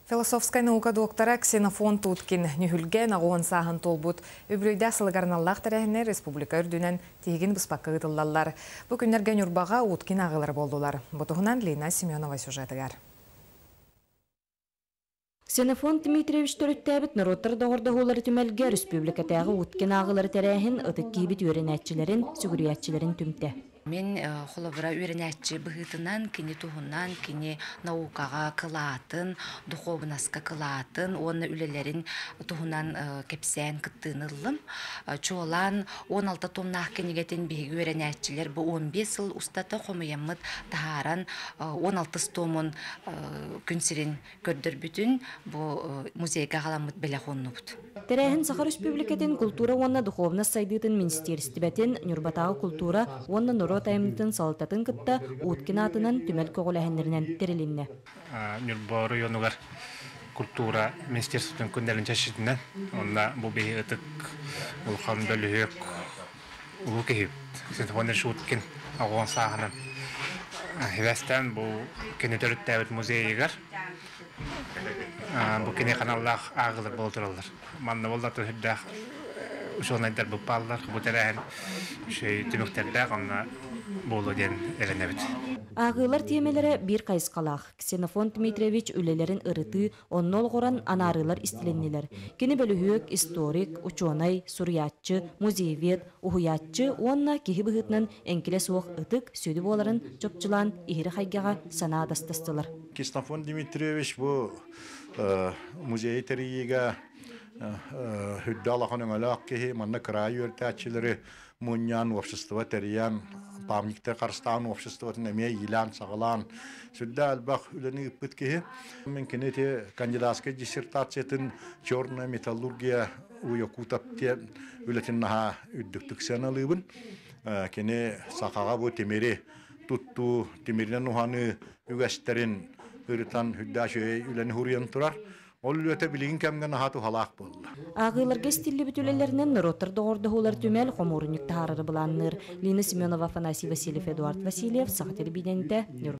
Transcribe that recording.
Философскай наука доктора Ксенофонт Уткин Нүһүлгэн 80 сааһын туолбут үбүлүөйдээх сылыгар аналлаах тэрээһиннэр республика үрдүнэн тиһигин быспакка ыытыллаллар. Бу күннэргэ Ньурбаҕа Уткин ааҕыылара буоллулар. Бу туһунан Лина Семенова сюжетыгар. Ксенофонт Дмитриевич төрүттээбит норуоттар доҕордоһуулары түмэлгэ республикатааҕы Уткин ааҕыылары тэрээһин ытык киһибит үөрэнээччилэрин, сүгүрүйээччилэрин түмтэ. Мин холобура үөрэнээччи быһыытынан кини туһунан, кини наукаҕа кылаатын, духуобунаска кылаатын уонна үлэлэрин туһунан кэпсээн кыттыыны ыллым. Чуолаан 16 томнаах кинигэтин биһиги үөрэнээччилэр бу 15 сыл устата хомуйаммыт таһааран 16 томун күн сирин көрдөрбүтүн бу музейга аҕаламмыт бэлэх ууннубут. Тэрээһин Саха Өрөспүүбүлүкэтин култуура уонна духовнай сайдыытын министиэристибэтин, Ньурбатааҕы култуура уонна норуот айымньытын салалтатын кытта Уткин аатынан түмэл көҕүлээһиннэринэн тэрилиннэ. Ньурба оройуонугар культура министерствотын күннэрин чэрчитинэн онно бу биһи ытык улахан бөлүһүөк улуу киһи Ксенофонтович Уткин оҕон сааһынан сибээстээн бу кини төрүттээбит музейыгар бу кини ханаллаах ааҕылар буола тураллар. Манна буолла сүрдээх учуонайдар быппааллар. Бу тэрээһин үчүгэй түмүктэрдээх онно буолуо диэн эрэнэбит. Ааҕыылар тиэмэлэрэ биир хайысхалаах. Ксенофонт Дмитриевич үлэлэрин ырытыы, онно олоҕуран анаарыылар истилиннилэр. Кини бөлүһүөк, историк, учуонай, суруйааччы, музеевед, уһуйааччы уонна киһи быһыытынан эҥкилэ суох ытык, сүдү буоларын чопчулаан иһирэх эйгэҕэ санаа атастастылар. Ксенофонт Дмитриевич бу музейы тэрийиигэ үрдэ улахан өҥөлөөх киһи, манна кыраайы үөрэтээччилэри мунньан, общество тэрийэн, памятниктары харыстаан обществотын эмиэ иилээн-саҕалаан сүрдээх элбэх үлэни ыыппыт киһи. Мин кини ити кандидатскай диссертациятын «Черная металлургия у якутов» диэн үлэтин наһаа үрдүктүк сыаналыыбын. Кини сахаҕа бу тимири туттуу, тимиринэн уһаныы үгэстэрин ырытан үрдээх үчүгэй үлэни суруйан турар. Ол үлэтэ билигин кэмҥэ наһаа туһалаах буолла. Ааҕыыларга истиллибит үлэлэринэн норуоттар доҕордоһуулар түмэл хомуурунньук таһаарары былаанныыр. Лина Семенова, Афанасий Васильев, Эдуард Васильев, Саха телевидениетэ, Ньурба.